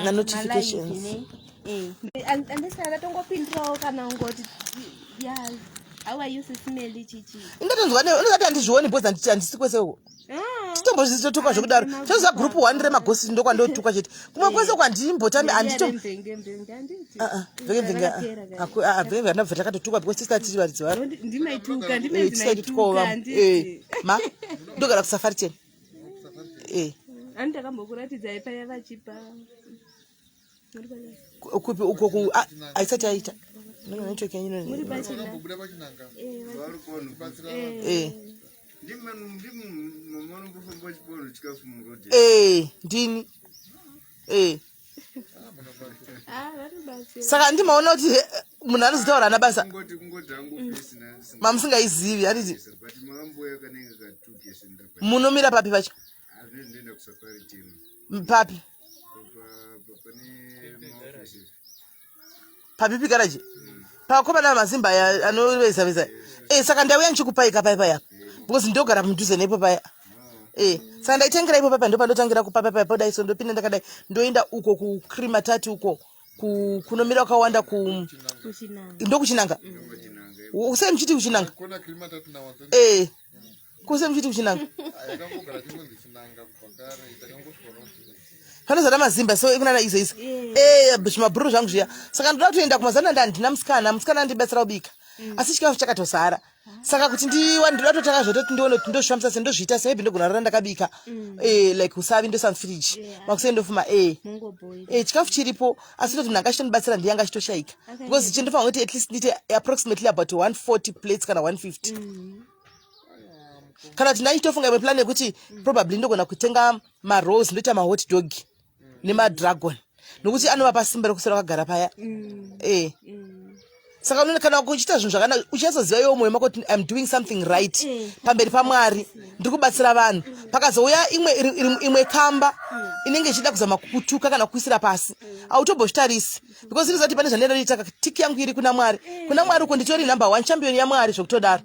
Na notifications. Andisara tongopindurawo kana ungoti ya how are you sisimeli chichi. Indatonzwa unozati handizvioni because handisi kwese uko. Ah. Titombozvitotukwa zvekudaro. Toziva group 1 remagosi ndokwandotukwa chete. Kumwe kwese uko handimbotambi handito. Ah ah, venge venge. Ah ah, venge ndabva takatotukwa because tisati tiri varidzi varo. Ndimaituka, Eh, ndimaituka. tisati tukova. Eh. Ma ndogara kusafari ten. Eh. Ani ndakambokuratidzai paya vachipa. Kupi uko ku ah, haisati yaita. Ndinenge network yenyu Muri ino. pachina. Vakambobuda pachinanga. Kubatsira Eh. Ndimamanombofanba chipono chikafu murodhi. Eh, ndini. Eh. Ah, vanobatsira. Saka ndimaona kuti munhu anozotaura ana basa Kungoti kungoti hangu fesi na mamusingaizivi handiti but makamboya kanenge katukese ndapa. munomira papi pacho Azvino ndoenda kusafari team. papi Pane maofisi. papi pikaraji pakomana mazimba aya anoveza veza eh saka ndauya ndichikupaika pai paya because ndogara mudhuze nepo paya eh saka ndaitengera ipo papa ndopandotangira kupa papa podai so ndopinda ndakadai ndoenda uko kucrimatati uko kunomira kwakawanda ku Kuchinanga. ndokuchinanga usai muchiti kuchinanga kona kirima tatu nawadzo eh kusai muchiti kuchinanga yakangogara chingonzi chinanga kubva kare takangosvika unonzi panozara mazimba so ikunana izo izo eh zvimabhururu zvangu zviya saka ndoda kutoenda kumazana nda handina musikana musikana andibatsira kubika asi chikafu chakatosara saka kuti ndiwa ndoda kutotanga zvototi ndione kuti ndozvifambisa sei ndozviita sei maybe ndogona rara ndakabika eh like usavi ndoisa mufiriji makuseni ndofuma eh Mungoboy. eh chikafu chiripo asi ndoti munhu anga achitondibatsira ndiye anga achitoshaika because chindofanira kuti at least ndiite approximately about 140 plates kana 150 kana kuti ndaichitofunga imwe plan yekuti probably ndogona kutenga marose ndoita mahot dog nemadragon nokuti anovapa simba rekuswera vakagara paya eh saka unoona kana uchiita zvinhu zvakanaka uchanyatsoziva iwe mwoyo mako kuti im doing something right pamberi pamwari ndiri kubatsira vanhu pakazouya imwe imwe kamba inenge ichida kuzama kukutuka kana kukuisira pasi autombozvitarisi because inoziva kuti pane zvandinoita tiki yangu iri kuna mwari kuna mwari uko nditori number one champion yamwari zvekutodaro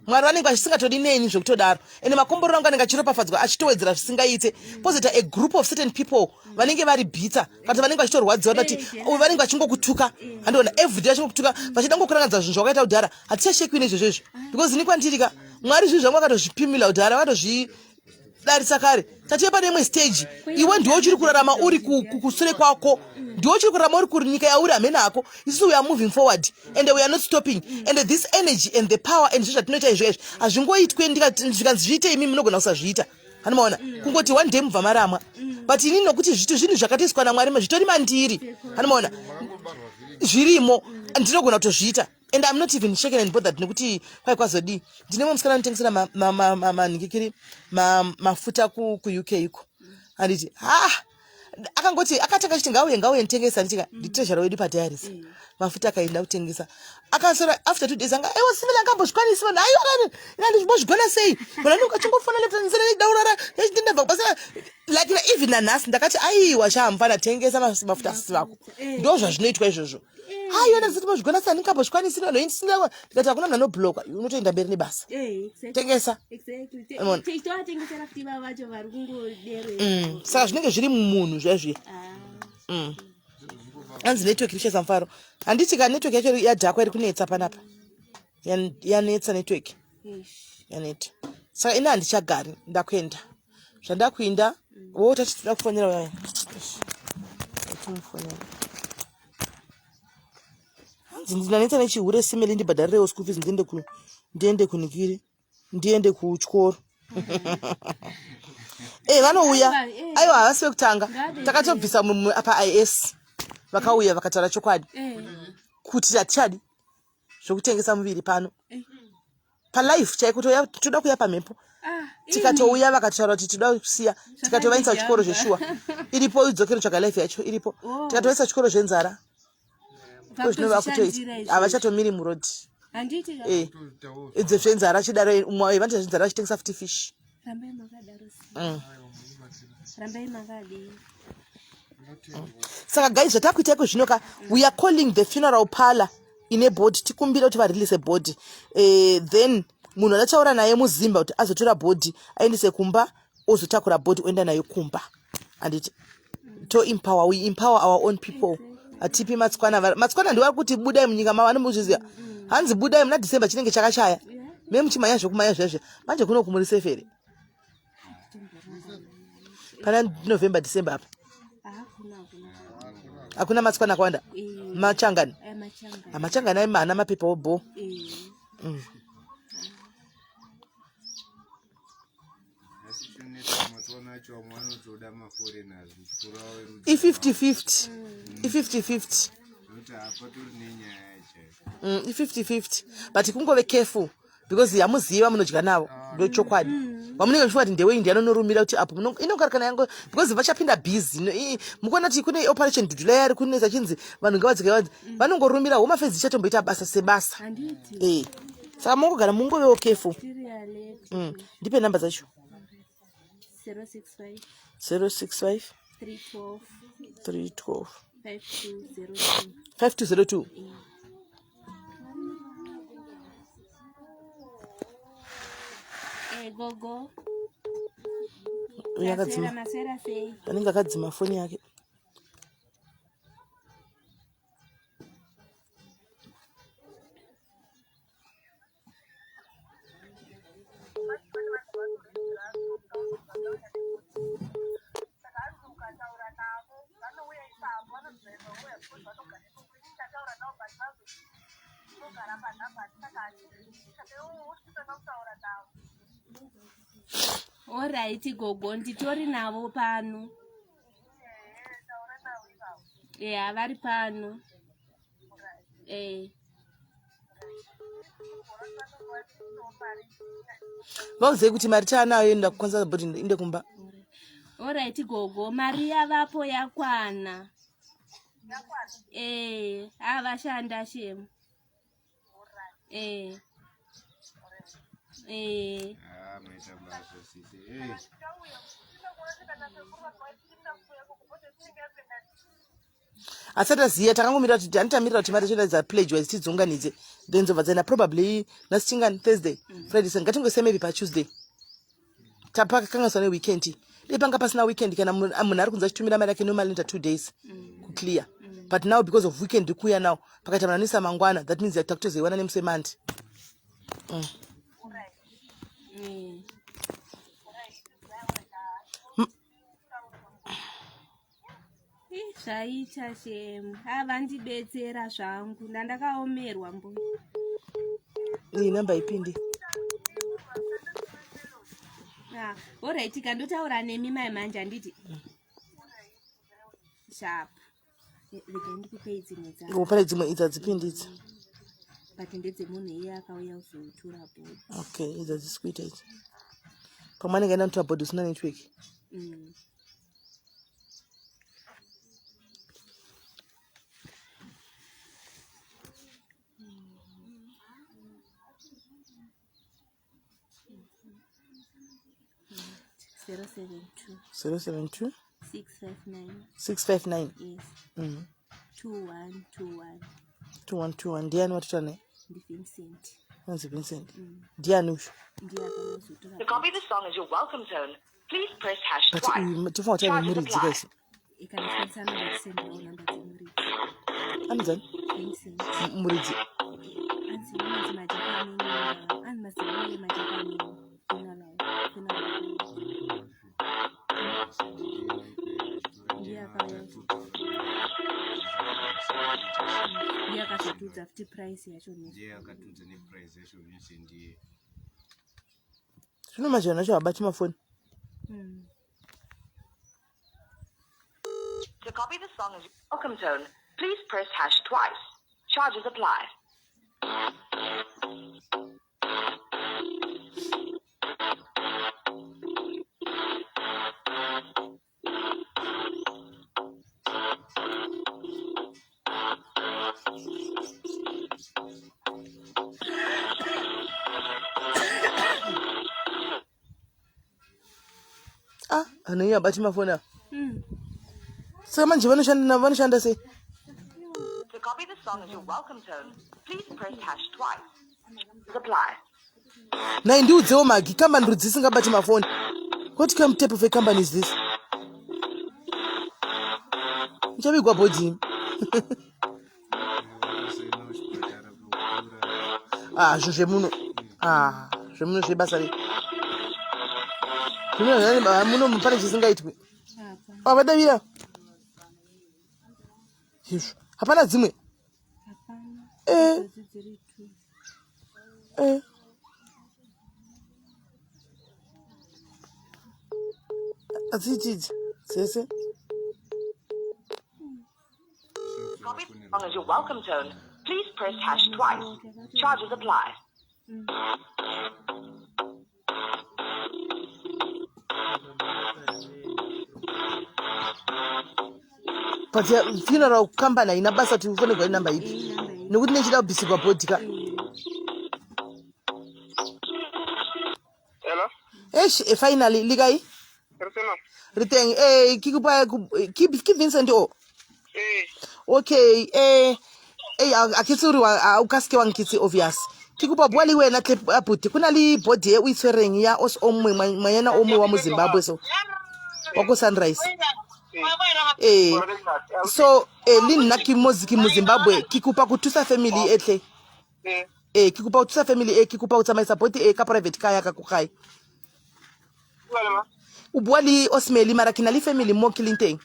mwari vanenge vachisingatodi neni zvekutodaro ende makomborero angu anenge achiropafadzwa achitowedzera zvisingaite pozoita a group of certain people vanenge vari bitter kana kuti vanenge vachitorwadziwa kuti vanenge vachingokutuka handiona everyday vachingokutuka vachida ngokurangadza zvinhu zvawakaita kudhara hatichashekwi neizvozvo izvo because ini kwandiri ka mwari zvinhu zvangu vakatozvipimila kudhara vakatozvidarisa kare tative pane imwe stage iwe ndiwe uchiri kurarama uri kusure kwako ndiwe uchiri kurarama uri kunyika yauri hamene hako isusu we are moving forward and we are not stopping and this energy and the power and zvo zvatinoita izvo izvi hazvingoitwe zvikanzi zviite imi munogona kusazviita hanimaona kungoti one day mubva maramwa but inini nokuti zvitu zvinhu zvakatoiswa namwari zvitori mandiri hanimaona zvirimo ndinogona kutozviita and i'm not even shaken and bothered nekuti kwai kwazodii ndine mumwe musikana anotengesera manhikikiri mafuta kuUK iko handiti ha akangoti akatanga achiti ngauye ngauye nditengesa nditika nditreasurer wedu padiaries mafuta akaenda kutengesa akasora after 2 days anga aiwa simile angambozvikwanisi vanhu aiwa ina ndizvimbozvigona sei vanhu anenge achingofona left and center daurara ndabva kubasa like na even nanhasi ndakati aiwa shamfana tengesa mafuta asisi vako ndo zvazvinoitwa izvozvo aiwa ndazoti mbozvigona sei handingambozvikwanisi vanhu indisina ndikati hakuna munhu anobloka unotoenda mberi nebasa tengesa Unoona? tichitovatengesera futi ivavo vacho vari kungodero Saka zvinenge zviri mumunhu zviya zviya Hanzi network iri mufaro handiti ka network yacho yadhakwa iri kunetsa panapa yanetsa network yaneta saka ini handichagari ndakuenda zvandakuinda wo tati toda kufonera uyaya timufonera hanzi ndinanetsa nechihure simeli ndibhadharirewo school fees ndiende ku ndiende kunikiri ndiende kuchikoro e vanouya aiwa havasi vekutanga takatobvisa mumwe apa is vakauya vakataura chokwadi kuti hatichadi zvokutengesa muviri pano palife chaiko toda kuuya pamhepo tikatouya vakataura kuti toda kusiya tikatovaisa kuchikoro zveshuwa iripo idzokere tsvaga life yacho iripo tikatovaisa chikoro zvenzara zvino vakutoita havachatomiri murodhi handiti idzo zvenzara chidaro vanoita zvenzara vachitengesa futi fish rambai makadaro rambai makadii Saka guys zvatakuita iko zvino ka we are calling the funeral parlor ine body tikumbire kuti varelease body then munhu andataura naye muzimba kuti azotora body aendese kumba ozotakura body oenda nayo kumba handiti To empower, we empower our own people. Hatipi matswana. Matswana ndiwo ari kuti budai munyika mavo, anomuzviziva. Hanzi budai muna December chinenge chakachaya. Me muchimhanya zvekumhanya zvezve. Manje kuno kumuri safe here? Pana November December apa. Hakuna matswana akawanda. Machangani. Amachangani ayi mana mapepa obho. I50 50, i50 50, i50 50, but kungove careful because hamuzivi vamunodya navo. Ndochokwadi, vamunenge muchifunga kuti ndewei ndianonorumira kuti apo inongari kana yango, because vachapinda busy. Mukuona kuti kune Operation Dudula yari kunetsa, chinzi vanhu ngavadzike vanzi vanongorumira. Home Affairs ichatomboita basa sebasa. Handiti. E, saka mungogara mungovewo careful. Tiri alert. Ndipe namba dzacho. 065 065 312 312 5202. 5202. Eh, gogo. Uyo akadzima. Maswera, maswera sei? Anenge akadzima foni yake. Ukataura navo vanouya ipapo, vanodriva uya because vanogara ikoko. Tataura navo, but vazogara panhamba, saka saka iwe usitanga kutaura navo. Alright gogo, nditori navo pano. Ehe, taura navo ivavo. Ya, vari pano. Eh. Vauzei kuti mari taanayo inoda kukwanisa bhodhi inde kumba. Alright gogo, mari yavapo yakwana. Eh, avashanda shemu. Eh. Eh. Ah, maita basa sisi. Eh, Asati aziya, takangomira kuti hanitamirira kuti mari dzacho dzapledgwa tidziunganidze, then dzobva dzaenda. Probably nhasi chingani? Thursday, Friday, Sunday, ngatingose maybe paTuesday. Tapakanganiswa neweekend. Dei panga pasina weekend, kana munhu ari kunzi achitumira mari yake, normally inoita 2 days kuclear, but now because of weekend kuuya now, pakaita munhu anoisa mangwana, that means takutozoiwana nemusi weMonday. Ih, zvaita shemu, avandibetsera zvangu, ndandakaomerwa mbuya. Iyi namba ipindi. Ah, alright, kandotaura nemi mai manje, handiti? Sharp. Eh, regai ndikupei dzimwe dza Pane dzimwe idzi hadzipindi idzi. But ndedzemunhu iye akauya kuzotura bhodhi. Okay, idzi hadzisi kuita idzi. Pamwe anenge aenda notora bhodhi usina network. 072 072 659 659. Yes. 2121. 2121. Ndiani watotora naye? NdiVincent. Anzi Vincent. Ndiani uyu? Ndiye akauya To copy the song as your welcome tone, please press hash But twice. uyu tofanira kutaura Charges nemuridzi apply. kaisi. Ikanashandisa namba, kusenderawo namba dzemuridzi. Anonzani? Vincent. Muridzi. Anzi unonzi Majakanini, anzi Mazimai Majakanini funeral, funeral. Ndiye akauya, ndiye akazotudza futi price yacho ne Ndiye akatudza neprice yacho, Vincent ndiye. Zvino manje vanhu vacho havabati mafoni. To copy the song as your welcome tone, please press hash twice. Charges apply. Ah, vanhu iyo havabati mafoni ava. Saka manje vanoshanda, vanoshanda sei? To copy the song as your welcome tone, please press hash twice. Charges apply. Nai, ndiudzewo magi, kambani rudzi isingabati mafoni? What kind type of a company is this? Ichavigwa bhodhi. Ah, zvinhu zvemuno. Ah, zvemuno zvebasa rei. Zvemuno zvane muno pane chisingaitwi. Ah, vadavira. Izvo. Hapana dzimwe. Eh. Eh. Adziiti idzi dzese. Song as your welcome tone. Please press hash twice. Charges apply. But ya funeral company haina basa kuti ufonegwa inamba ipi nekuti nechida kubhisigwa bhodhi ka. Hello? Eish, eh, finally le kae? Re teng. Re teng. Eh, ke kopa ke ke Vincent o. Ee. Okay, eh eh a ke tsore wa o ka seke wa nkitse obvious. Ke kopa bua le wena tle abuti. Go na le body e o itshwereng ya os o mongwe ngwanyana o mongwe wa mo Zimbabwe so. Wa ko Sunrise. Eh. So eh le nna ke mo ke mo Zimbabwe ke kopa go thusa family e tle. Ee, ke kopa go thusa family e, ke kopa go tsamaisa body e ka private car ya ka ko gae. O bua le Osmeli mara ke na le family mo ke leng teng.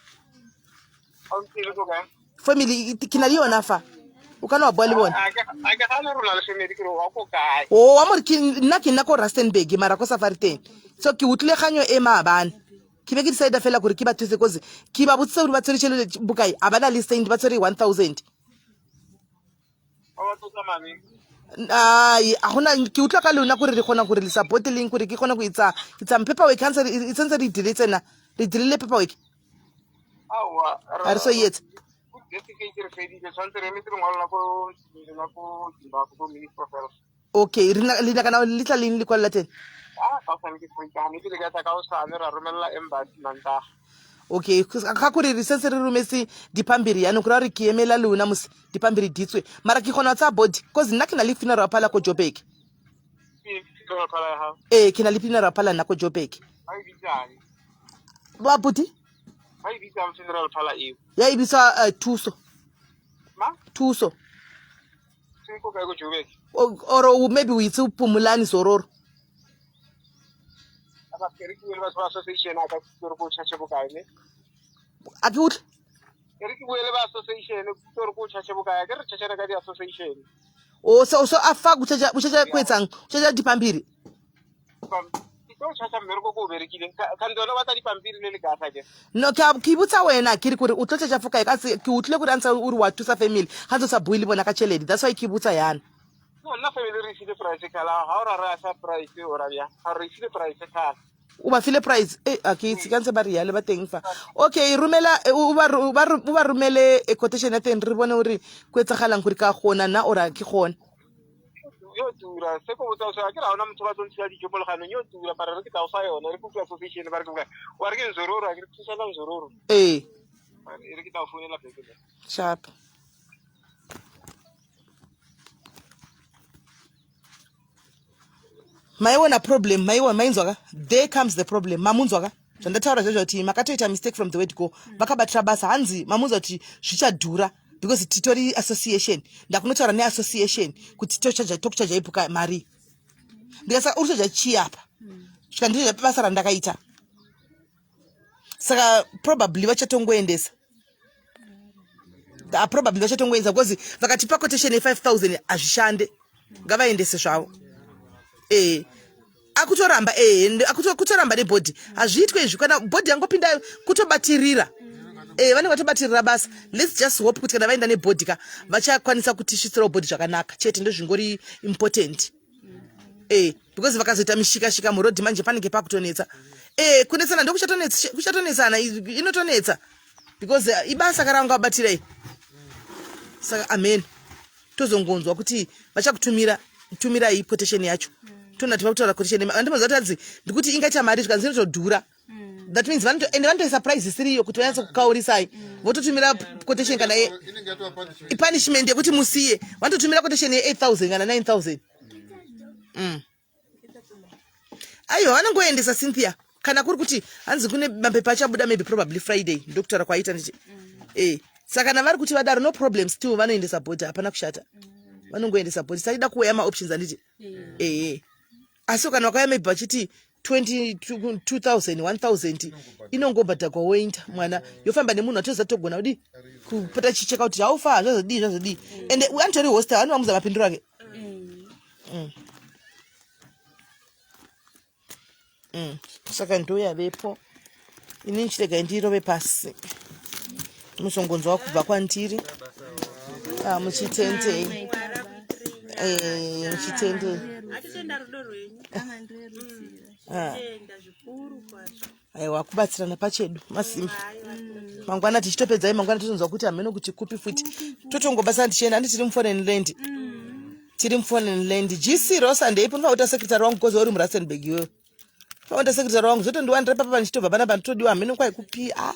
Family ke na le yona fa. O ka nna wa bua le bone. O wa more ke nna ke nna ko Rustenburg mara ko safari teng. So ke utlwile kganyo e maabane. Ke be ke decide fela gore ke ba thuse cause ke ba botsitse gore ba tshwere tšhelete bokae, a ba na le cent ba tshwere 1000. Ai, a gona ke utlwa ka lona gore re kgona gore le support leng gore ke kgone go itsa ke tsa paperwork ha ntse e sentse re dire tsena re dirile paperwork a re so e etse. Okay, re na le kana le tla leng lekwalo la teng? Okay, ga kore re sentse re rometse dipampiri yanong go raya gore ke emela lona mose dipampiri di tswe mara ke kgona go tsaya body cause nna ke na le funeral parlor ko Joburg. Ee, ke na le funeral parlor nna ko Joburg. Ba buti? Ya e bitswa Thuso. Thuso. Or maybe o itse Phumulani Zororo. A ke utlwe. O so so a fa go charge o charge go etsang o charge dipampiri. No ke ke botsa wena ke re gore o tlo charge fo kae ka se ke utlwile gore a ntse o re wa thusa family ga ntse o sa bue le bona ka tšhelete that's why ke botsa yana. No nna family re file price khala ga o ra re a sa price o ra bja ga re file price khala. O ba file price e a ke itse ka ntse ba rialo ba teng fa. Okay romela o ba o ba o ba romele quotation ya teng re bone gore go etsagalang gore ka gona nna or a ke gona. Yo tura se ko botsa so ke ra ona motho ba tlo ntsha dijo mo leganong yo tura mara re ke tla o fa yone re kutlwa association ba re ke wa re ke nzororo a ke re thusana nzororo. Ee. E re ke tla o founela beke le. Sharp. Maiona problem maiona mainzwa ka there comes the problem mamunzwa ka zvandataura zvezvo kuti makatoita mistake from the word go vakabatira basa hanzi mamunzwa kuti zvichadhura because titori association ndakunotaura neassociation kuti tochaja tokuchaja ipuka mari ndikasaka uri kuchaja chii apa svika ndiri basa randakaita saka probably vachatongoendesa ah, probably vachatongoendesa because vakatipa quotation ye5000 hazvishande ngavaendese zvavo ee akutoramba ee kutoramba nebhodhi hazviitwe izvi kana bhodhi yangopinda kutobatirira ee vanenge vatobatirira basa let's just hope kuti kana vaenda nebhodhi ka vachakwanisa kutisvitsirawo bhodhi zvakanaka chete ndozvingori important ee because vakazoita mishikashika murodhi manje panenge pakutonetsa ee kunetsana ndokuchatonetsana inotonetsa because eh, ibasa karanga vabatirai saka amen tozongonzwa kuti vachakutumira tumirai quotation yacho toona tiva kutaura quotation andimoziva kuti anzi ndikuti ingaita mari zvikanzi inotodhura that means vanoto ende vanotoisa price isiri iyo kuti vanyatso kukaurisai vototumira quotation kana ye punishment yekuti musiye vanototumira quotation ye 8000 kana 9000 mm. aiwa vanongoendesa Cynthia kana kuri kuti hanzi kune mapepa achabuda maybe probably Friday ndokutaura kwaita ndichi mm. Eh, saka kana vari kuti vadaro no problem still vanoendesa bhodhi hapana kushata vanongoendesa bhodhi saida kuweya maoptions anditi ehe asi kana vakauya maybe vachiti 20 2000 1000 inongobhadhagwa woinda mwana yofamba nemunhu atoziva togona kudii kupota chicheka kuti haufa zvazodii zvazodii ende anotori hostel anovamuza mapinduro ake mm. Saka ndoyavepo ini ndichirega ndirove pasi muzongonzwa kubva kwandiri ah, muchitendei eh, muchitendei ah. Aiwa kubatsirana pachedu masimba mangwana tichitopedzai mangwana totonzwa kuti hameno kuti kupi futi totongobatsana tichienda handi tiri muforeign land tiri muforeign land gc rosa ndeipi unofanira kuita secretary wangu kozi uri murustenburg iwewe unofanira kuita secretary wangu zvotondiwanira papa pandichitobva panapa nditodiwa hameno kwai kupi a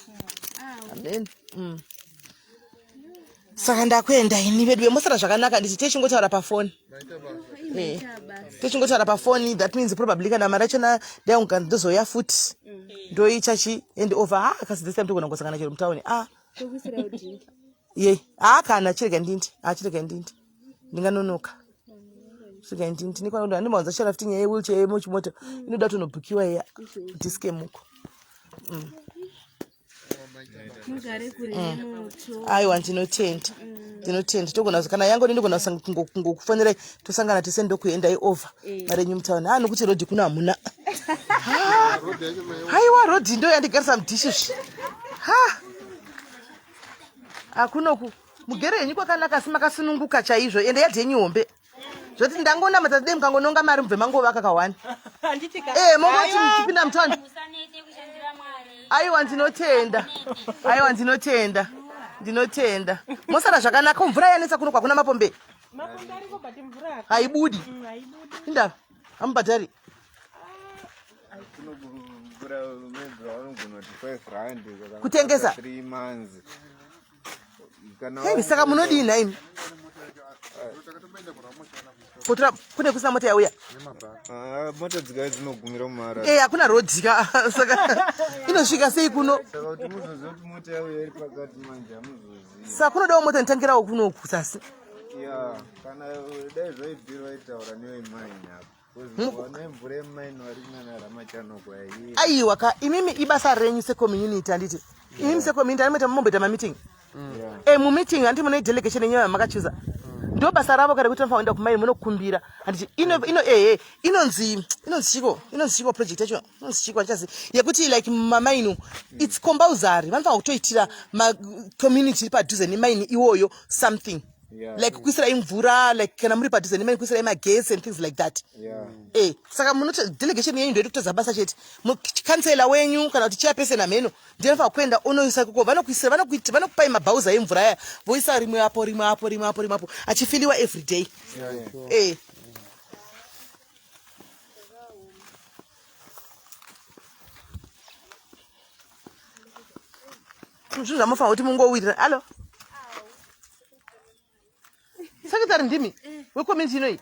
hameno mm. Saka ndakuenda ini vedu vemosara zvakanaka nditi techingotaura pafoni eh. Techingotaura pafoni that means probably kana mari yachona ndaunga ndozouya futi ndoita chi and over ah kasi this time togona kungosangana chero mutauni ah ye ah kana chirega ndindi ah chirega ndindi ndinganonoka chirega ndindi nikwana handimawanza chara futi nyaya yewheelchair yemuchimota inoda kutonobhukiwa iya diskemuko mm. Aiwa ndinotenda ndinotenda togona kana yangu ndinogona kungokufonerai tosangana tese ndokuendai over eh. mari yenyu mutauni ha nokuti rodhi kuno hamuna haiwa rodhi ndo yandigarisa mudhishi zvi ha akunoku mugere henyu kwakanaka asi makasununguka chaizvo ende yadhi yenyu hombe zvoti ndangonamata dei mukangononga mari mubve mangovaka kawani eh mongoti muchipinda mutoni aiwa ndinotenda aiwa ndinotenda ndinotenda mosara zvakanaka mvura yanetsa kuno kwakuna mapombe haibudi mm, indava hamubhadhari kutengesa Hey, saka munodii nhaimi? Kutora kune kusina mota yauya. Ah, mota dzikaya dzinogumira mumara. Eh, hakuna road ka. Saka inosvika sei kuno? Saka kuti muzoziva kuti mota yauya iri pakati manje hamuzozivi. Saka kunodawo mota inotangirawo kuno kusasi. Ya, kana dai zvaibvira vaitaura newe maini apa. Aiwa ka imimi ibasa renyu secommunity handiti imimi secommunity anoita mumboita mameeting e mumeeting handiti mune delegation yenyu yamakachuza ndo basa ravo kana kuti vanofanira kuenda kumaini munokumbira handiti ino ino ehe inonzi inonzi chiko inonzi chiko project yacho inonzi chiko handichazi yekuti like mamaini it's compulsory vanofanira kutoitira macommunity iri padhuze nemaini iwoyo something yeah. Like kuisirai mvura like kana muri padhuze nemani kuisirai magetsi and things like that yeah. Eh, saka munoti delegation yenyu ndoita kutadza basa chete kansela wenyu kana kuti chairperson hameno ndinofanira kuenda onoisa koko vanokuisira vanokuita vanokupai mabhauza emvura aya voisa rimwe apo rimwe apo rimwe apo rimwe apo achifiliwa every day yeah, yeah. Eh. Zvinhu zvamufanira kuti mungowirira alo sekretary ndimi wecommunity inoyi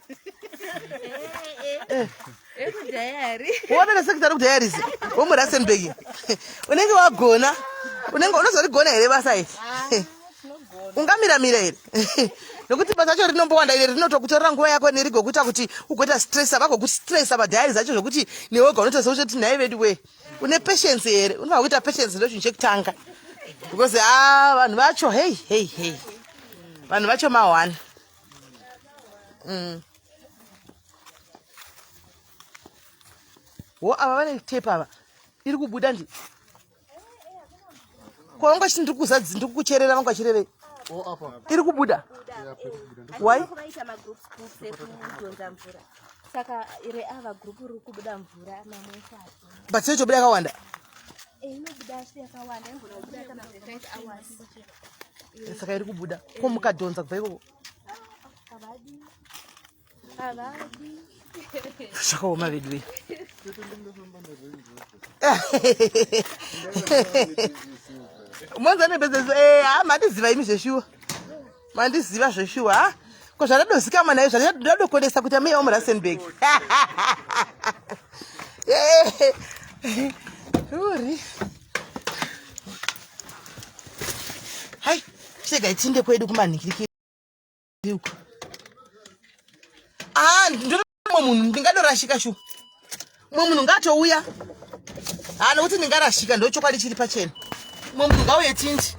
wona sekretary kudayarisi womurasenberg unenge wagona unenge unozorigona here basa iri ungamiramira here nokuti basa racho rinombowanda ire rinotokutorera nguva yako nerigokuita kuti ugoita stress vagokustressa padayari zacho zvokuti newega unoita sekuti nhai vedu wee une patience here unofanira kuita patience ndo chinhu chekutanga because ah vanhu vacho hei hei hei vanhu vacho mahwani mm. wo ava vane tape ava iri kubuda ndi ko vanga vachiti ndiri kuzadzi ndiri kukucherera vanga vachirevei iri kubuda why saka reava group riri kubuda mvura mamwe but sei chobuda yakawanda eh, inobuda yakawanda inogona kubuda kana 5 hours eh, saka iri kubuda ko mukadhonza kubva ikoko havadi havadi zvakaoma vedu ve monza nebezes eh, ha mandiziva imi zveshuwa mandiziva zveshuwa ha ko zvandadozikama naye zvandadokonesa kuita meya womurasenberg uri Chega tinde kwedu kumanhikiriki uko. Ah, ndinoda mumwe munhu ndingadorashika shu. Mumwe munhu ngatouya. Ah, nokuti ndingarashika ndochokwadi chiri pachena. Mumwe munhu ngauye tindi.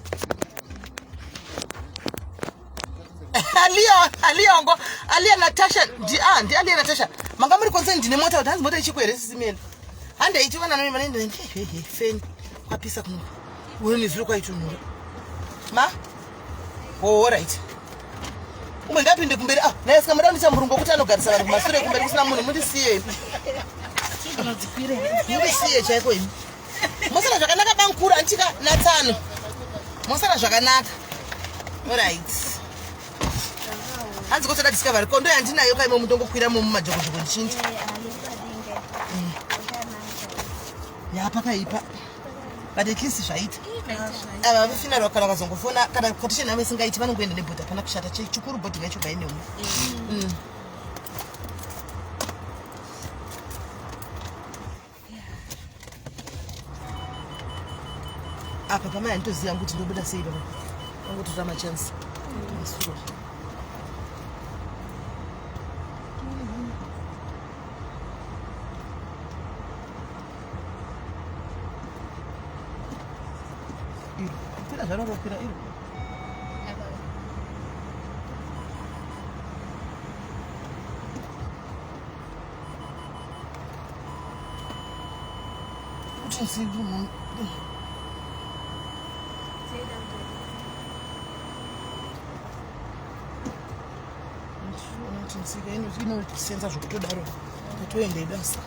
Alia, Alia wangu, Alia Natasha, ndi ah, ndi Alia Natasha. Manga muri concern ndine mota kuti hanzi mota ichiko here sisi mene. Hande ichiwana nani manende he he feni. Kwapisa kuno. Uno nezuro kwaitonhora. Ma? Oh, all right. Umwe ngapinde kumberi. Ah, naye sika muda ndicha murungu kuti anogarisa vanhu kumasure kumberi kusina munhu mundisiye. Mundisiye chaiko imi. Mosara zvakanaka bankuru andichika natsano. Mosara zvakanaka. All right. Hanzi kotoda discovery ko ndo yandinayo kaimo mutongokwira mu mumajokojoko ndichindi. Ya pakaipa. But at least zvaita. Ava vefuneral kana vakazongofona kana quotation yavo isingaiti vanongoenda nebhodhi hapana kushata chikuru bhodhi ngaichobva ine umwe. Apa pamai handitoziva kuti ndobuda sei papa. Vangotora machance. Masuro. Iro. Kwira zvaro rokwira iro. Kuti nsiku kuti nzika inosenza zvekutodaro tatoenda ibasa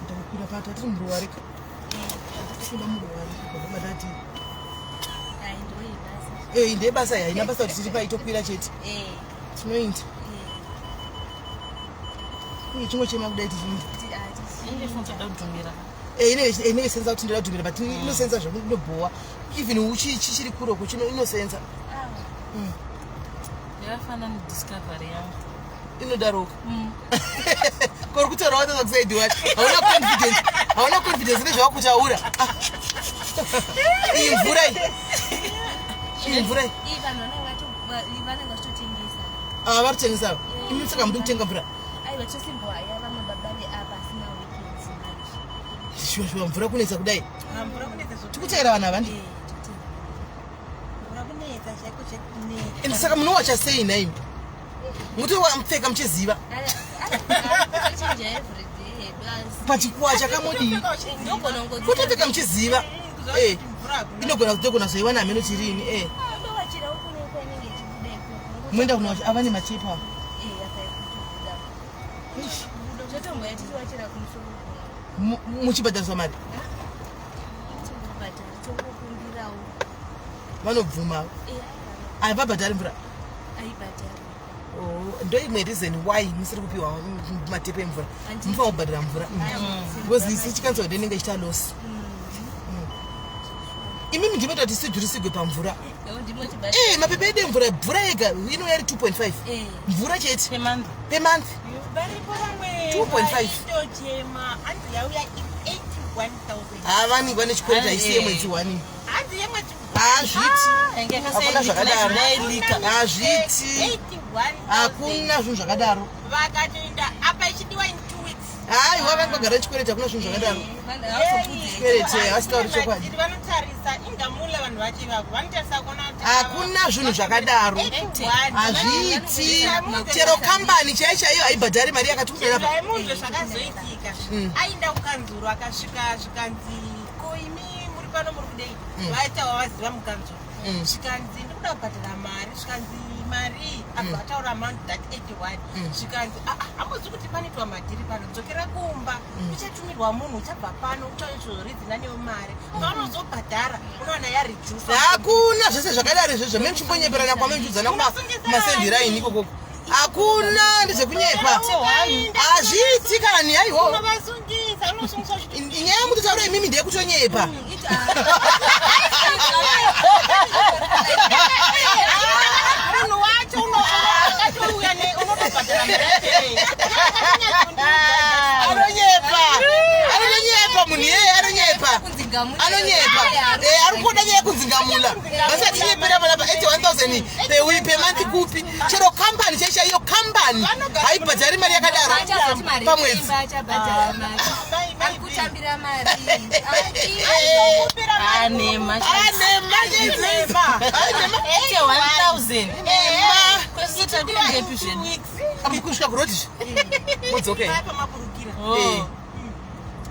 ndakukwira pata tiri muruware tikuda muruware batati eh ndebasa haina basa kuti tiri paitokwira chete eh. tinoenda uye chimwe chema kudai tichiinda eh, inenge senza kuti ndoda kudhumira but inosenza zvekunobhowa even uchi chichiri kure uko chino inosenza mm. Yakafanana nediscovery yangu. Inodaroka. Mm. Kori kutaura wataza kusaidi wacho. Hauna confidence. Hauna confidence nezvawakutaura. Iyi mvura iyi. Iyi mvura iyi. Iyi vanhu vanenge vachitotengesa. Ah, vari kutengesa. Imi saka muri kutenga mvura. Aiwa tosimbohaya vamwe baba veapa asina weekends manje. Shuwa shuwa mvura kunetsa kudai. Tikuteera vanhu ava ndi. And saka munowacha sei nhaimi? Mutowa mupfeka muchiziva. Pachikuwacha kamodii? Kutopfeka muchiziva. Eh. Inogona kutogona zoiwana hameno chirini eh. Muenda kunowacha ava nemachepa. Muchibhadhariswa mari? Vanobvuma. Havabhadhari mvura? Oh, ndoimwe reason why musiri kupiwa matepe emvura. Mufanira kubhadhara mvura. Because isu chikanzwa kuti inenge ichiita loss. Imimi ndinoita kuti sidhurisigwe pamvura. Eh, mapepe edu emvura, mvura yega inouya iri 2.5. Mvura chete. Pemonth. 2.5. Havaningwa nechikwereti haisi yemwedzi 1. Hazviti. Hakuna zvakadaro. Hazviti. Hakuna zvinhu zvakadaro. Vakatoenda apa ichidiwa in 2 weeks. Haiwa vanhu vagara chikwereti hakuna zvinhu zvakadaro. Chikwereti hasitauri chokwadi. Vanotarisa ingamula vanhu vacho ivavo vanotarisa kuona kuti Hakuna zvinhu zvakadaro. Hazviiti. Chero kambani chaiyo chaiyo haibhadhari mari yakati kudai apa. Zvaimuzvo zvakazoitika. Aenda kukanzuro akasvika zvikanzi ko imi muri pano muri kudei? Vaitawa vaziva mukanzuro. Zvikanzi ndikuda kubhadhara mari zvikanzi mari abva ataura amount that 81 zvikanzi hamuzi kuti panoitwa madhiri pano dzokera kumba uchatumirwa munhu uchabva pano uchaizvoridzina newe mari paunozobhadhara unowana yaredusa. Hakuna zvese zvakadaro izvozvo. Mimi muchimbonyeperana kwamuchiudzana kumasendiraini ikokoko. Hakuna ndezvekunyepa. Hazviiti kani haiwo. Unovasungisa unosungisa Nyaya yamutotaura imimi ndeyekutonyepa. Munhu wacho akatouya unotobhadhara mari yacho. Anonyepa. Anonyepa munhu iyeye anonyepa. Anonyepa. Eh, ari kuda nyaya yekunzi ngamula. Basi atinyepera panapa 81000 per week per month kupi? Chero company chaicho iyo company haibhadhari mari yakadaro pamwedzi. Kutambira mari. Anema. Anema. Anema. 1000. Kwese takuendepi zvedu? Kusvika kuroti. Modzoka. Oh.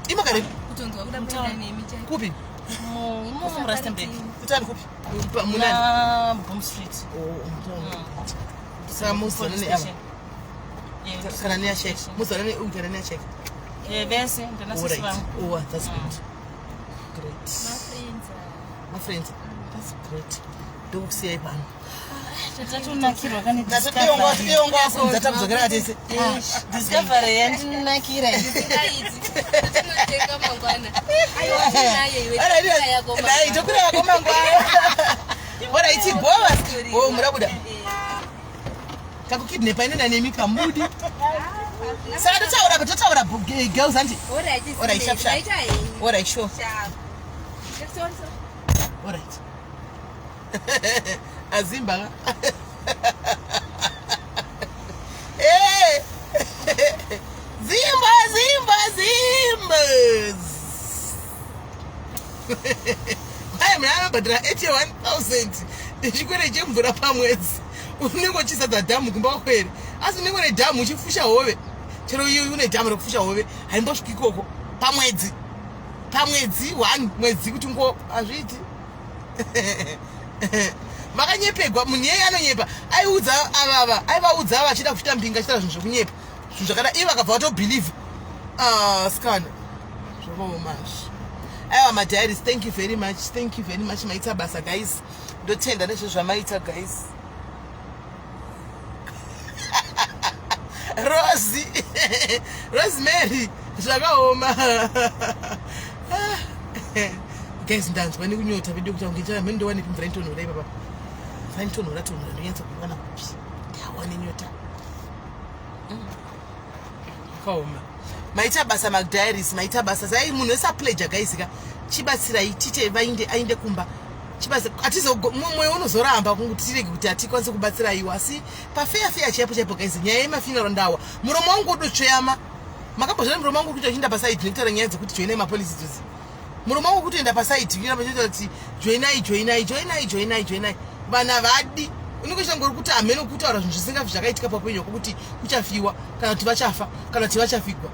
Imakare. Kutonzwa kuda kuenda nemi chaiko. Kupi? Imomo muRustenburg. Kutani kupi? Munani? Na Boom Street. Oh, Saka muzana neava. Kana neashek. Muzana ne kana neashek. Eh, vese ndinasisi Alright. vangu. Oh, that's good. Great. My friends. That's great. Ndokusiyai pano. Tatonakirwa kane Ndatotionga tionga kunza takudzokera tese. Discovery yandinakira. Tinotenga mangwana. Aiwa tinayo iwe. Alright. Dai tokura yako mangwana. Alright, bova. Oh, murabuda. Takukidnapa inena nemi pamudi. Saka totaura totaura girls anti. Alright. Alright, sharp sharp. Alright, sure. Sharp. Alright. Azimba ka. Eh. Zimba Zimba Zimba. Aya mwana anobhadhara 81000 nechikwere chemvura pamwedzi. Unenge uchizadza dhamu kumba kwako here? Asi unenge une dhamu uchifusha hove. Chero iwe une dhamu rekufusha hove haimbosviki ikoko pamwedzi. Pamwedzi one mwedzi kuti ngo hazviiti. Makanyepegwa munhu iyeye anonyepa aiudza avava aivaudza ava achida kuchita mbinga achitaura zvinhu zvekunyepa zvinhu zvakada ivo vakabva vatobhilivha ah, skana zvakaoma zvi aiwa madiaries thank you very much thank you very much maita basa guys ndotenda nezvezvamaita guys Rosie Rosemary zvakaoma guys ndanzwa nekunyota vedu kuti kunge chava mheni ndowanepi mvura inotonhora ipapa mvura inotonhora tonhora ndonyatsa kuiwana kupi ndawa nenyota zvakaoma maita basa madiaries maita basa zai munhu wese apledger guys ka chibatsirai tite vainde ainde kumba chibasa atizo mwoyo unozoramba kunguti tirege kuti hatikwanise kubatsira iwo asi pafeya feya chaipo chaipo guys nyaya yemafuneral ndawa muromo wangu udotsveyama makambozvona muromo wangu kuita uchienda pasaidi nekutaura nyaya dzekuti joinai mapolisi dzozi muromo wangu kutoenda pasaidi kuita kuti joinai joinai joinai joinai joinai vanhu havadi unenge uchitangori kuti hameno kutaura zvinhu zvisingafi zvakaitika paupenyu hwako kuti kuchafiwa kana kuti vachafa kana kuti vachafigwa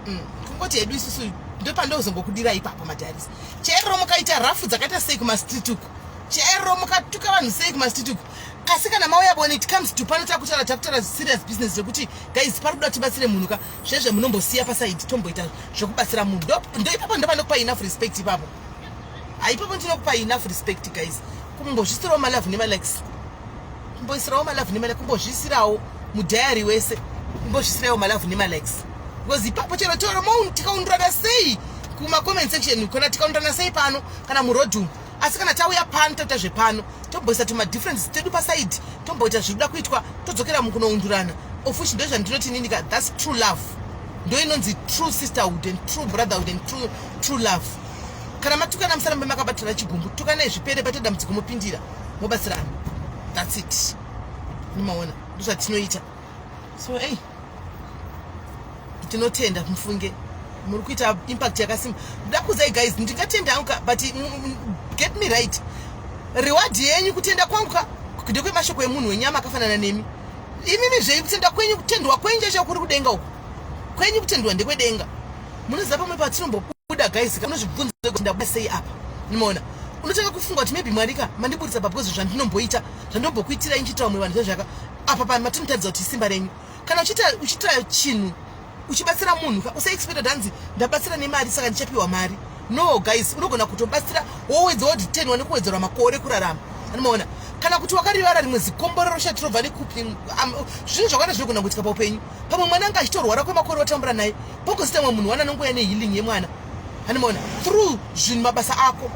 mm. kungoti hedu isusu ndopandozongokudira ipapo madharisi chero mukaita rafu dzakaita sei kumastreet uku chero mukatuka vanhu sei kumastreet uku kasi kana mauya when it comes to pano takutaura takutaura serious business zvekuti guys pari kuda tibatsire munhu ka zvezve munombosiya pasaidi tomboita zvekubatsira munhu ndo ipapo ndopanokupa enough respect ipapo haipapo ndinokupa enough respect guys kumbozvisirawo malove nemalikes kumboisirawo malove nemalikes kumbozvisirawo mudiary wese kumbozvisirawo malove nemalikes because ipapo chero chero tikaundurana sei kumacomment section kana tikaundurana sei pano kana muroad umu asi kana tauya pano toita zvepano tomboisa tumadifferences tedu pasaidi tomboita zviri kuda kuitwa todzokera mukunoundurana of which ndozvandinoti inini ka that's true love ndo inonzi true sisterhood and true brotherhood and true, true love kana matukana musarambe makabatana chigumbu tukanai zvipere paita dambudziko mopindira mobatsirana that's it nimaona ndozvatinoita so ei tinotenda mufunge muri kuita impact yakasimba ndakuzai guys ndingatenda hangu ka but get me right reward yenyu kutenda kwangu ka ndekwemashoko emunhu wenyama akafanana nemi imimi zvenyu kutenda kwenyu kutendwa kwenyu chaicho kuri kudenga uku kwenyu kutendwa ndekwedenga munoziva pamwe patinombobuda guys unozvibvunza kuti ndabuda sei apa nimaona unotanga kufunga kuti maybe mwari ka mandiburitsa pa because zvandinomboita zvandombokuitirai ndichiita vamwe vanhu zvezvaka apa pa matinotaridza kuti simba renyu kana uchiita uchiita chinhu uchibatsira munhu ka usaexpecta danzi ndabatsira nemari saka ndichapiwa mari no guys unogona kutobatsira wowedza woditenwa nekuwedzerwa makore kurarama anomaona kana kuti wakarivara rimwe zikomborero shatirobva nekupi zvinhu zvakawanda zvinogona kuitika paupenyu pamwe mwana anga achitorwara kwemakore watambura naye pogozita mwe munhu wana anongouya nehealing yemwana anomaona through zvinhu mabasa ako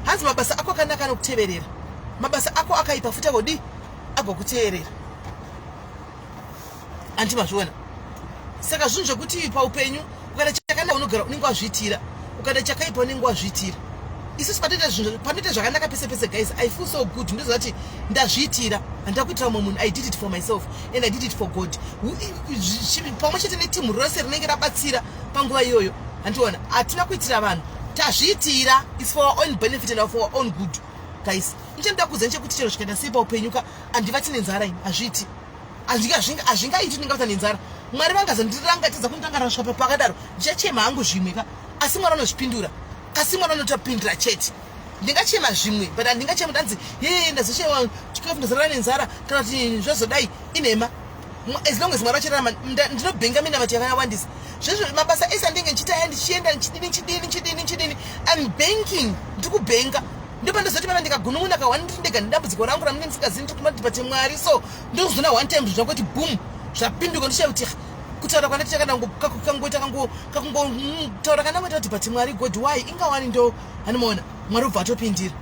hanzi mabasa ako akanaka anokuteverera mabasa ako akaipa futi agodii agokuteerera anti mazviona saka zvinhu zvekuti paupenyu ukaita chakanaka unogara unenge wazviitira Ukada chakaipa unenge wazviitira. Isusu patoita zvinhu panoita zvakanaka pese pese guys. I feel so good. Ndoziva kuti ndazviitira. Handina kuitira mumwe munhu. I did it for myself and I did it for God. Pamwe chete netimu rose rinenge rabatsira panguva iyoyo. Handiona hatina kuitira vanhu. Tazviitira. It's for our own benefit and for our own good. Guys, ndichanoda kuudza nechekuti chero zvikaita sei paupenyu ka handivati nenzara ini hazviiti. Hazvingaiti ndingavata nenzara. Mwari vangazondiranga tadza kundirangarira kusvika pakadaro. Ndichachema hangu zvimwe ka asi Mwari anozvipindura. Asi Mwari anotopindura chete. Ndingachema zvimwe but handingachema ndanzi hee ndazochema chikafu ndazorara nenzara kana kuti zvazodai inhema. As long as Mwari vachirarama ndinobhenga minamato yakawandisa. Zvezvo mabasa ese andinge ndichiita aya ndichienda ndichidini ndichidini ndichidini ndichidini I'm banking ndiri kubhenga. Ndopandozoti papa ndikagunun'una ka one ndiri ndega nedambudziko rangu ramunenge ndisingazivi ndiri kumati but Mwari so ndozona one time zvakuti boom zvapinduka ndoshaya kuti kutaura kwandati chakanangoita kakungotaura kanangoita kuti but Mwari God why ingawani ndo anomaona Mwari ubva atopindira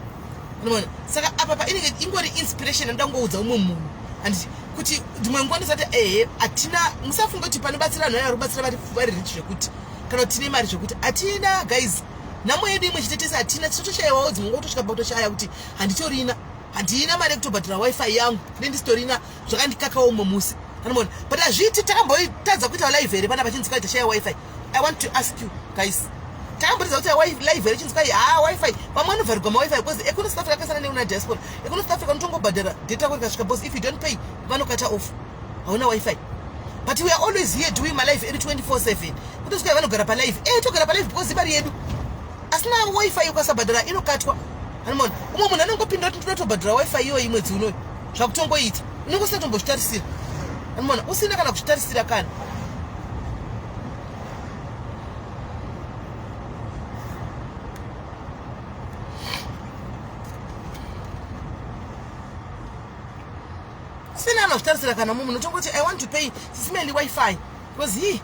anomaona saka apa pa inenge ingori inspiration anoda kungoudza umwe munhu handiti kuti dzimwe nguva ndisati ehe hatina musafunga kuti panobatsira vanhu vaya vari kubatsira vari rich zvekuti kana kuti tine mari zvekuti hatina guys nhamo yedu imwe chete tese hatina tinotoshayiwawo dzimwe nguva kutosvika pakutoshaya kuti handitorina handina mari yekutobhadhara wifi yangu nendisitorina zvakandikakawo umwe musi anoona but hazviiti takambotadza kuita live here pana pachinzi kwai tashaya wifi i want to ask you guys takambotadza kuita live here chinzi kwai haa wifi vamwe vanovharirwa mawifi because ekuno south africa akasiyana neuna diaspora ekuno south africa unotongobhadhara data yako rikasvika because if you don't pay vanokata off hauna wifi but we are always here doing my life edu 24/7 kutosvika vanogara palive eh togara palive because imari yedu asina wifi ukasabhadhara inokatwa anomona umwe munhu anongopinda kuti ndoda kutobhadhara wifi iyoyi mwedzi unoyu zvakutongoita unenge usina tombozvitarisira anomona usina kana kuzvitarisira kana usina anozvitarisira kana mumwe unotongoti i want to pay sisimeli wifi because hii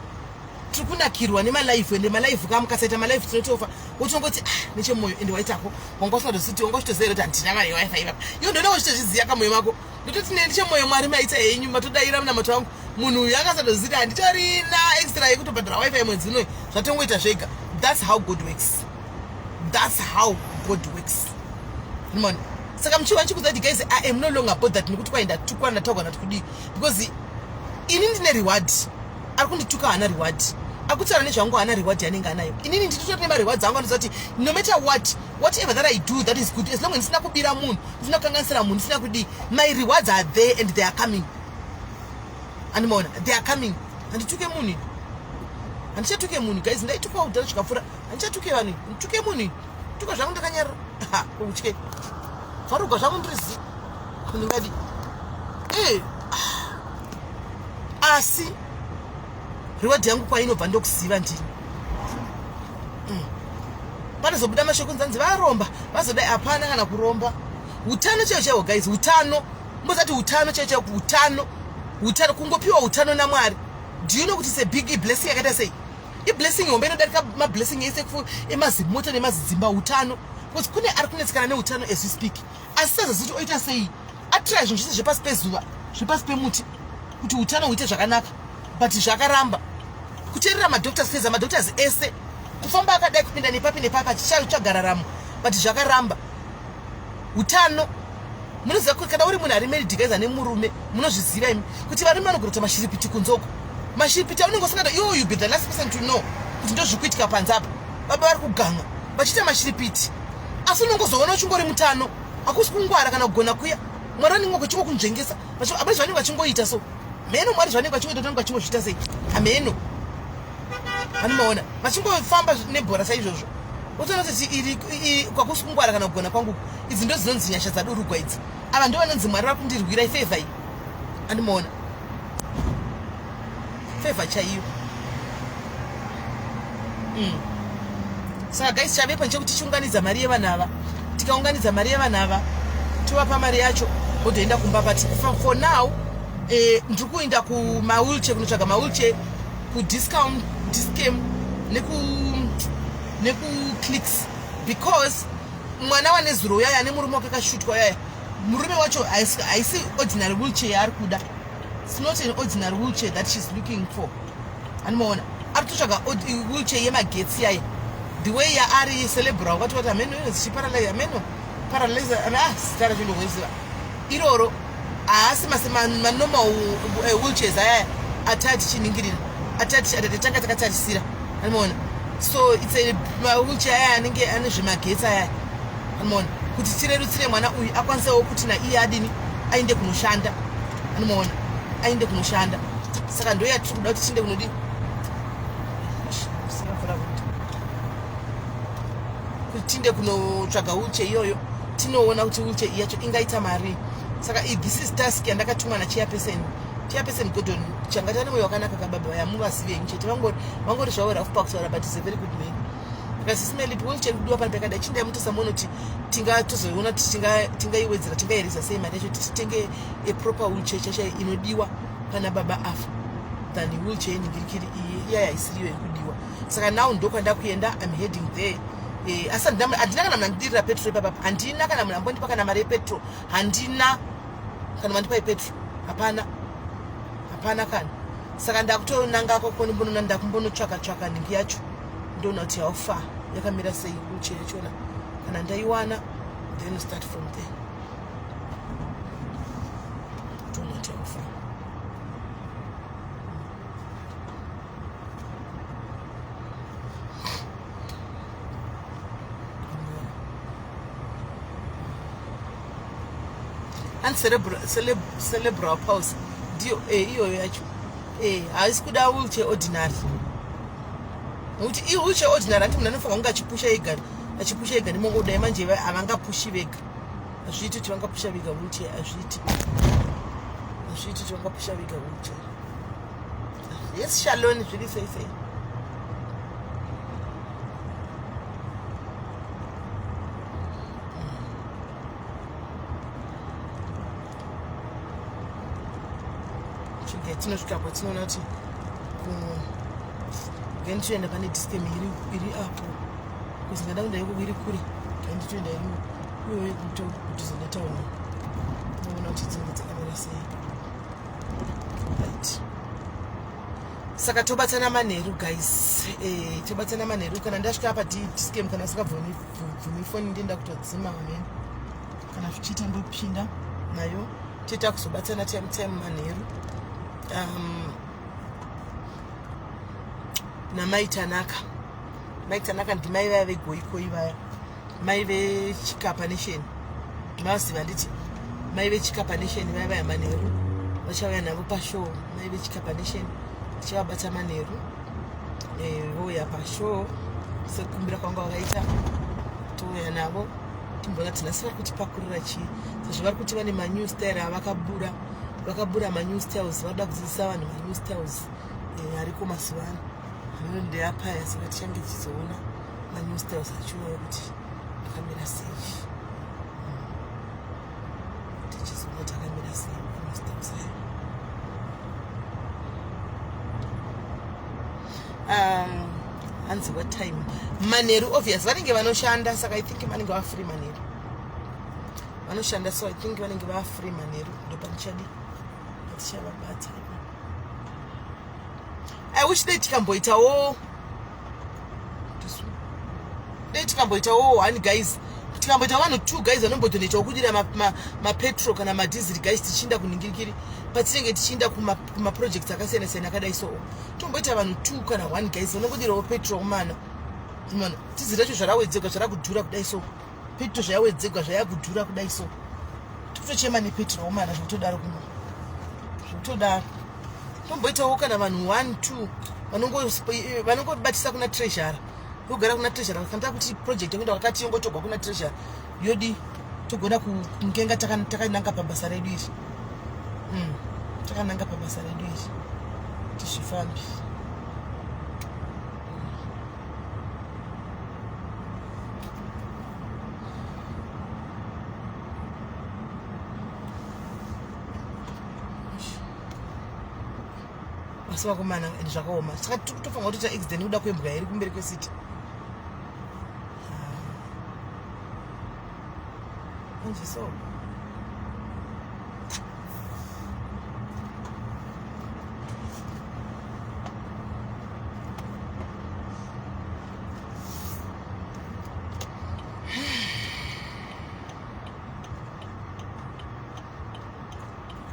tiri kunakirwa nemalive ende malive ka mukasaita malive tinotofa wotongoti ah, nechemoyo ende waitako wanga usingatozivi wanga uchitoziva kuti handina mari yewifi ipapa iwe ndoda uchitozviziva kamoyo mako ndototi nechemoyo mwari maita henyu matodaira munamato wangu munhu uyu akasatoziva kuti handitorina extra yekutobhadhara wifi mwedzi unoyi zvatongoita zvega that's how god works that's how god works mona saka muchiva ndichikuudza kuti guys i am no longer bothered nekuti kwai ndatukwa ndataurwa ndati kudii because ini ndine reward ari kundituka haana reward akutaura nezvangu haana reward yanenge anayo inini nditotori nemarewards angu anoziva kuti no matter what whatever that i do that is good as long as ndisina kubira munhu ndisina kukanganisira munhu ndisina kudii my rewards are there and they are coming andimaona they are coming handituke munhu ini handichatuke munhu guys ndaitukwa kudhara zvikapfuura handichatuke vanhu ini ndituke munhu ini tuka zvangu ndakanyarara kutye varugwa zvangu ndiri zi ndingadi eh, ah. asi reward yangu kwainobva ndokuziva ndini mm. panozobuda mashoko nzanzi varomba vazodai hapana kana kuromba utano chaiwo chaiwo guys utano mbozati utano chaiwo chaiwo utano utano kungopiwa utano namwari do you know kuti se big blessing yakaita sei iblessing hombe inodarika mablessing ese emazimota nemazidzimba utano because kune ari kunetsekana neutano as we speak asi sazazi kuti oita sei atry zvinhu zvese zvepasi pezuva zvepasi pemuti kuti utano huite zvakanaka but zvakaramba kuteerera madoctors feza madoctors ese kufamba akadai kupinda nepapi nepapi achichatsvaga raramo but zvakaramba utano munoziva kuti kana uri munhu ari married guys ane murume munozviziva imi kuti varume vanogona kuita mashiripiti kunze uko mashiripiti aunenge usingada iwo you be the last person to know kuti ndozvikuitika panze apa baba vari kuganga vachiita mashiripiti asi unongozoona uchingori mutano hakusi kungwara kana kugona kuya mwari vanenge vachingokunzvengesa apana zvavanenge vachingoita so mheno mwari zvavanenge vachingoita vanenge vachingozviita sei hameno anomaona vachingofamba nebhora saizvozvo wotoona kuti iri kwakusi kungwara kana kugona kwangu idzi ndo dzinonzi nyasha dzadurugwa idzi ava ndo vanonzi mwari vari kundirwira ifevha iyi andimaona fevha chaiyo mm. saka guys chavepo nchekuti tichiunganidza mari yevanhu ava tikaunganidza mari yevanhu ava tovapa mari yacho votoenda kumba but for now eh, ndiri kuenda kumawheelchair kunotsvaga mawheelchair kudiscount discam neku nekuclicks because mwana wanezuro uyaya ane murume wake akashutwa uyaya murume wacho haisi ordinary wheelchair yaari kuda it's not an ordinary wheelchair that she's looking for anomaona ari kutotsvaga wheelchair yemagetsi yaye The way yaari celebra wakati wati hameno inonzi chiparalyze hameno paralyze ah zita racho ndokuziva iroro haasi manormal eh, wheelchairs ayaya ataa tichiningirira atatanga takatarisira anoona so its a mawheelchair aya anenge ane zvemagetsi ayaya anoona kuti tirerutsire mwana uyu akwanisewo kuti naiye adini aende kunoshanda anomaona aende kunoshanda saka ndo yatiri kuda kuti tiende kunodii kuti tiende kunotsvaga wheelchair iyoyo tinoona kuti wheelchair yacho ingaita marii saka this is task yandakatumwa nachairperson chairperson Gordon changati ane mwoyo wakanaka kababa vaya muvazive henyu chete vangori zvavo rafu pakutaura but is a very good man akasisimeli wheelchair kudiwa pano pakadai chindai mutosamuona kuti tingatozoiona kuti tingaiwedzera tingaireza sei mari yacho titenge a proper wheelchair chacha inodiwa pana baba afa than wheelchair iningirikiri iyi iya yaisiriyo iri kudiwa saka now ndokwandakuenda im heading there eh, asi handina kana munhu andidirira petrol ipapapa handina kana munhu ambondipa kana mari yepetrol handina kana mandipa yepetrol hapana hapana kana saka ndakutonangako kondimbonona ndakumbonotsvaka tsvaka nhingi yacho ndoona kuti how far yakamira sei wheelchair yachona kana ndaiwana then start from there toona kuti how far and cerebral, cerebral palsy ndiyo eh, iyoyo yacho eh, haisi kuda wheelchair ordinary nokuti i wheelchair ordinary hanti munhu anofanira kunge achipusha ega achipusha ega nemongo kudai manje havangapushi vega hazviiti kuti vangapusha vega wheelchair hazviiti hazviiti kuti vangapusha vega wheelchair yes shalon zviri sei sei Chigai tinosvika apo tinoona kuti then toenda pane distem iri apo because ndada kuenda ikoko iri kure then toenda iri iyoyo kudhuze netown toona kuti dzinenge dzakamira sei right saka tobatana manheru guys eh, tobatana manheru kana ndasvika apa discam kana usingabvumi foni ndienda kutodzima amene kana zvichiita ndopinda nayo toita kuzobatana time time manheru um, namai tanaka mai tanaka ndimai vaya vegoikoi vaya mai vechikapa nation maziva nditi mai vechikapa nation vaya vaya manheru vachauya navo pashow mai vechikapa nation vachavabata manheru eh, vouya pashow sekukumbira kwanga vakaita touya navo timboona kuti nhasi vari kutipakurira chii sezvo vari kuti vane manew style avakabura vakabura manew styles varikuda kudzidzisa vanhu manew styles eh, ariko mazuva ano hameno ndeapaya saka tichange tichizoona manew styles achiuya kuti akamira sei hmm. tichizoona kuti akamira sei manew styles ayo um, hanzi what time manheru obvious vanenge vanoshanda saka i think vanenge vafree manheru vanoshanda so i think vanenge vafree manheru ndopanichadi patichavabata i wish dai tikamboitawo dai tikamboitawo one guys tikamboita vanhu two guys vanombodonetawo kudira mapetrol ma, ma kana madhiziri guys tichiinda kunhingirikiri patinenge tichiinda kumaprojects kuma akasiyana siyana akadai so tomboita vanhu two kana one guys vanongodirawo petrol mana mana dhiziri racho zvarawedzegwa zvarakudhura kudai so petrol zvayawedzegwa zvayakudhura kudai so tikutochema nepetrol mana zvekutodaro kuno zvekutodaro tomboitawo kana vanhu one two vanongobatisa kuna treasurer yogara kuna treasurer kana takuti project yekuenda kwakati yongotogwa kuna treasurer yodi togona kungenga takananga pabasa redu iri mm, takananga pabasa redu iri tizvifambi asi vakomana and zvakaoma saka tofanira kutoita accident nekuda kwembwa iri kumberi kwecity manje so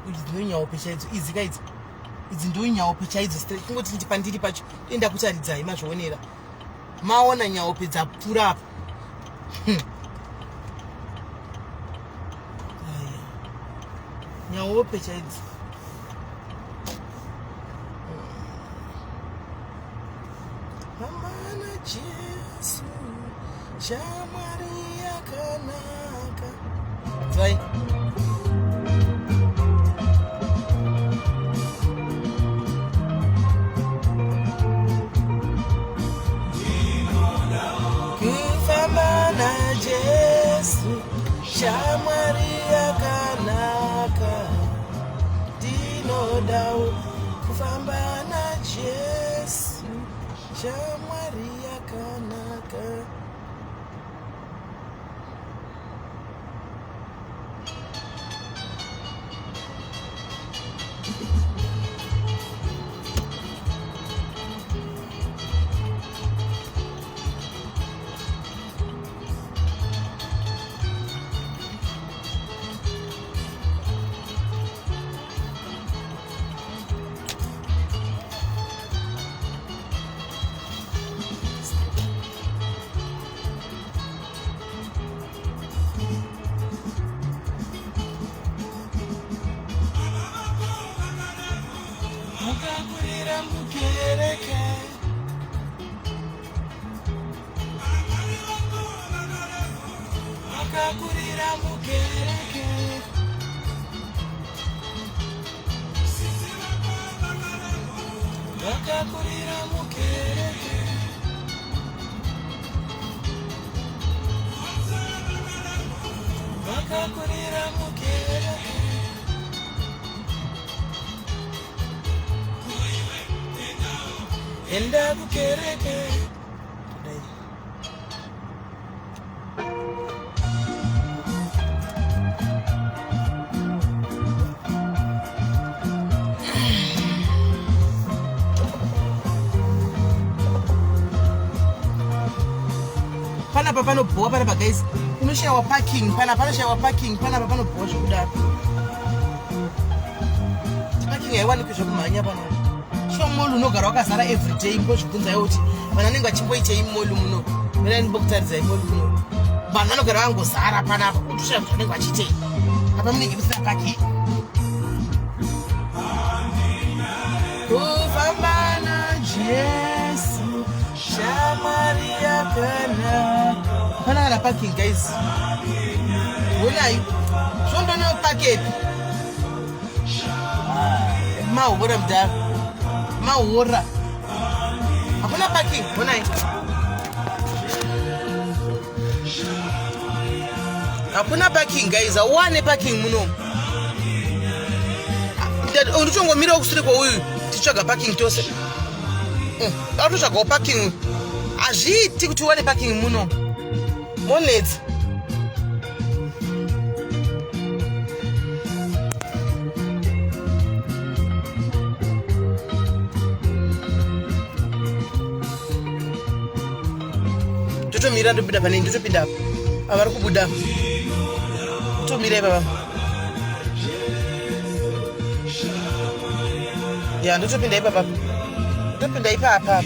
Idzi ndonyaupe chaidzo idzi ka idzi idzi ndonyaupe chaidzo straight kungoti ndi pandiri pacho enda kutaridzai mazvionera maona nyaupe dzapfuura apa. Nyaupe chaidzo. Amana Jesu, shamwari yakanaka. Zai. Kufamba na Jesu, shamwari yakanaka. Ndinodawo kufamba na Jesu, shamwari yakanaka. Mukakurira mukereke. Makakurira mukereke. Vakakurira mukereke. Vakakurira mukereke. Enda kukereke. Dai. Panapa panobhowa panapa guys, unoshaiwa parking panapa, panoshayiwa parking panapa, panobhowa zvekudaro. Parking haiwanikwi zvekumhanya pano. Sho mall unogara wakazara everyday, mbozvibvunzaiwo kuti vanhu vanenge vachimboitei mall muno. Mirai ndimbokutaridzai mall muno. Vanhu vanogara vangozara panapa, utoshaya kuti vanenge vachiitei apa, munenge musina parking. Kufamba na Jesu, shamwari yakanaka. Hapana kana parking guys. Honai zvondonopakepi mahora mudhara, mahora, hakuna parking. Honai, hakuna parking guys, hauwane parking muno. Ndichongomirawo kusure kwauyu tichitsvaga parking tose. Autotsvagawo parking, hazviiti kuti uwane parking muno, monetsa. Totomira, ndopinda pane, ndotopinda apa, ava vari kubuda, totomira ipapa. Ya, ndotopinda ipapa, ndotopinda ipapa,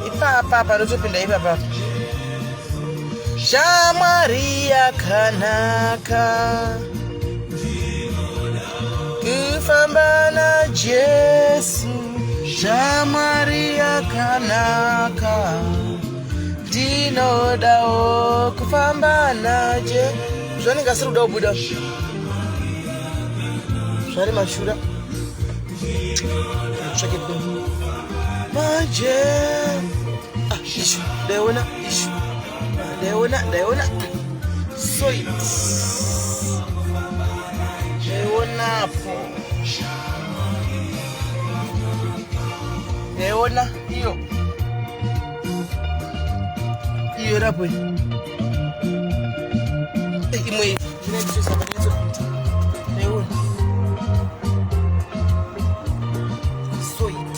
ipapa apa, ndotopinda ipapa. Shamwari yakanaka, kufamba na Jesu, shamwari yakanaka. Ndinodawo kufamba naje. Zvanenge asiri kuda kubuda, zvari mashura. Tsvake manje. Ah, ishu ndaiona, ishu ndaiona, ndaiona soit, ndaionapo, ndaiona iyo, iyo rapo imwe. Ndaiona soit.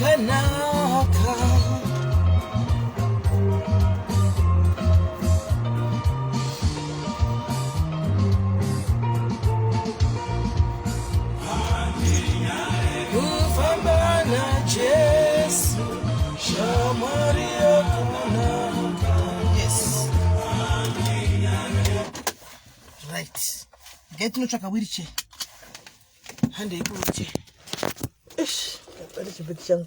yakanaka. Kufamba naJesu, shamwari yakanaka. Yes. Right. Ngai tinotsvaka wheelchair. Handei kuwheelchair. Eish, ndabata chibhegi changu.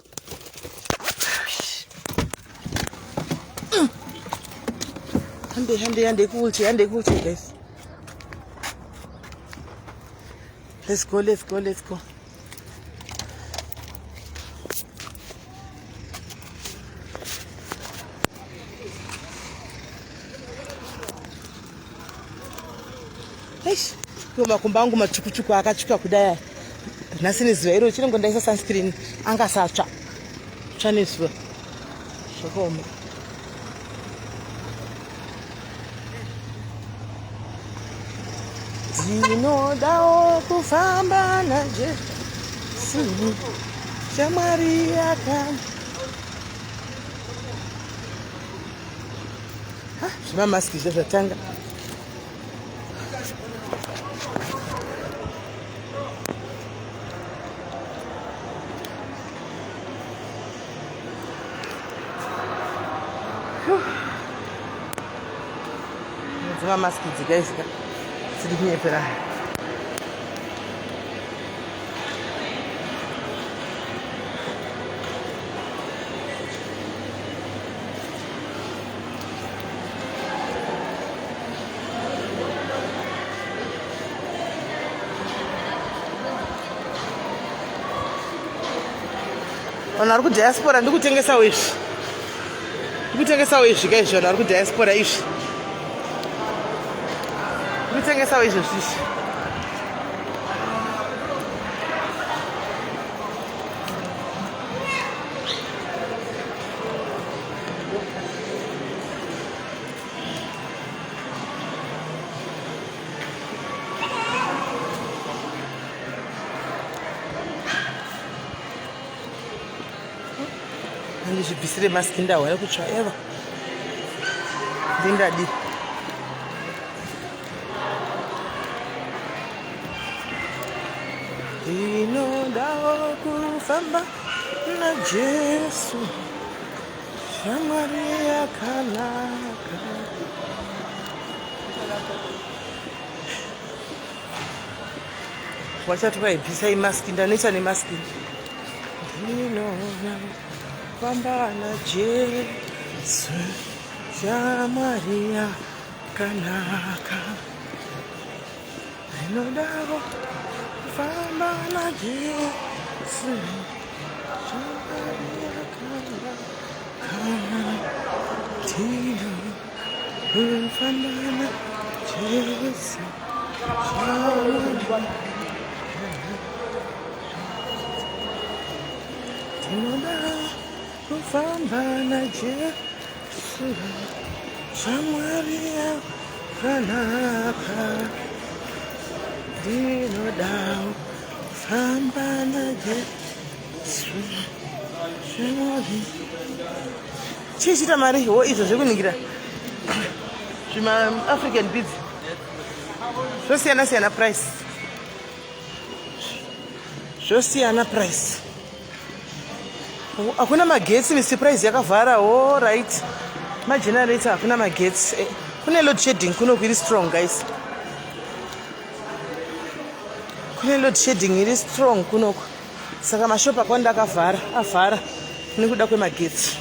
Handei, handei, handei kuwheelchair, handei kuwheelchair guys. Let's go, let's go, let's go. Eish, iwo makumbo angu matsvukutsvuku akatsvuka kudai nhasi nezuva iro chinongo ndaisa sunscreen angasatsva tsva nezuva zvakaoma. Ndinodawo kufamba naJesu shamwari yaka zvimamaski zve zvatanga. Dzimamaski dzika izika dziri kunyepera. Vanhu vari kudiaspora ndikutengesawo izvi, ndikutengesawo izvi ka izvi. Vanhu vari kudiaspora izvi ndikutengesawo izvozvi izvi. Andizvibvisire maski ndahwa yekutsva eva ndingadi. Ndinodawo kufamba naJesu shamwari yakanaka. Wachati vaibvisai maski, ndanoita nemaski. Ndinoda kufamba naJesu shamwari yakanaka. Ndinodawo kufamba naJesu shamwari yakanaka. Ndinofamba naJesu shamwari. Ndinoda kufamba naJesu shamwari yakanaka. Ndinoda kufamba naJesu shamwari. Chii chiita mari wo izvo zvekuningira zvima-African beads zvosiyana siyana price, zvosiyana price. Hakuna magetsi, Mr Price yakavhara. All right, magenerator hakuna magetsi. Kune load shedding kuno iri strong guys, kune load shedding iri strong kunoku, saka mashopu akawanda akavhara, avhara nekuda kwemagetsi.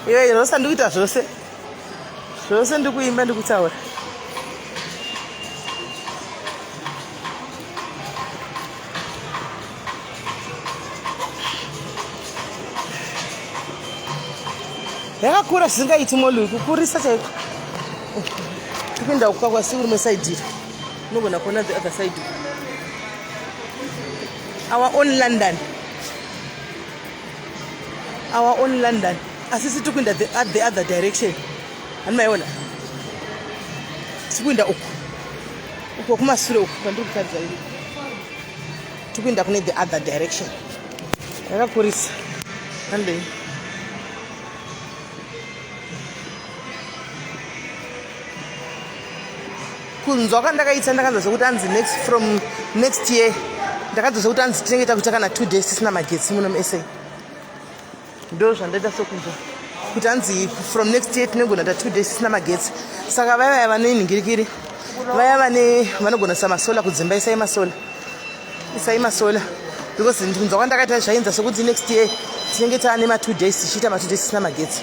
Iwe Rosa, ndikuita zvose zvose, ndikuimba, ndikutaura. Yakakura zvisingaiti mall, kukurisa chaiko. Tikuenda kukwakwa rimwe side iri, unogona kuona the other side, our own London, our own London. Asi si tikuenda the other direction, hani maiona tikuenda uku, uko kumasure uku kwandiri kutaridza iri. Tikuenda kune the other direction. Yakakurisa. Handei. Kunzwa kwandakaita ndakanzwa sekuti anzi next from next year ndakanzwa sekuti anzi tinenge takuita kana 2 days tisina magetsi muno muSA. Ndo zvandaita sekunzwa kuti anzi from next year tinogona ta 2 days tisina magetsi. Saka vaya vaya vane nhingirikiri vaya vane vanogona sa masola kudzimba isai masola. Isai masola because kunzwa kwandakaita zvainza sekuti next year tinenge taane ma 2 days tichiita ma 2 days tisina magetsi.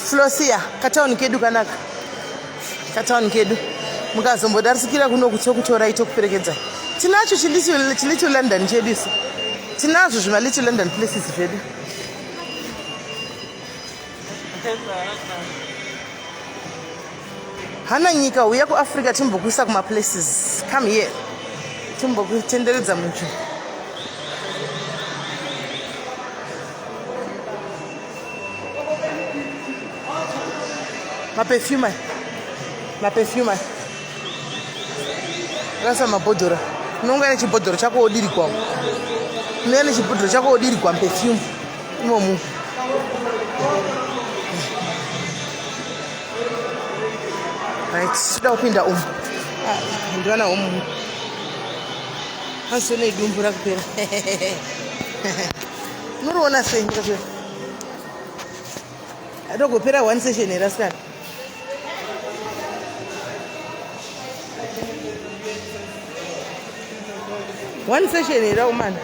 Flosia katauni kedu kanaka katauni kedu mukazombodarikira kuno kutokutorai tokuperekedzai tinacho chilittle London chedu isu tinazvo zvima little London places zvedu. Hana nyika uya kuAfrica timbokuisa kumaplaces come here timbokutenderedza munzvimbo. Maperfume maperfume akasa mabhodhoro unonga nechibhodhoro chako wodirigwa unouya nechibhodhoro chako wodirigwa muperfume imomu. Right, toda kupinda umu. Ah, ndiwana umu asi une dumbu rakupera. Unoriona sei? Atogopera one session here asikana? One session here umana?